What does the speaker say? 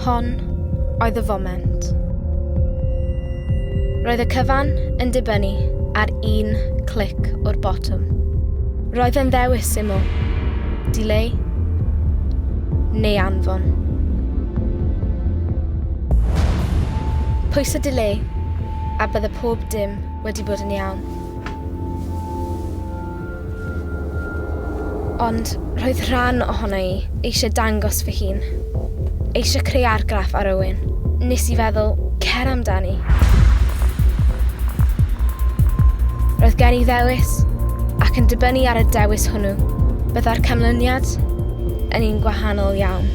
Hon oedd y foment. Roedd y cyfan yn dibynnu ar un clic o'r botwm. Roedd yn ddewis syml, dileu neu anfon. Pwyso dileu a bydde pob dim wedi bod yn iawn. Ond roedd rhan ohono i eisiau dangos fy hun. Eisiau creu argraff ar Owen. Nes i feddwl, cer amdani. Roedd gen i ddewis, ac yn dibynnu ar y dewis hwnnw, byddai'r canlyniad yn un gwahanol iawn.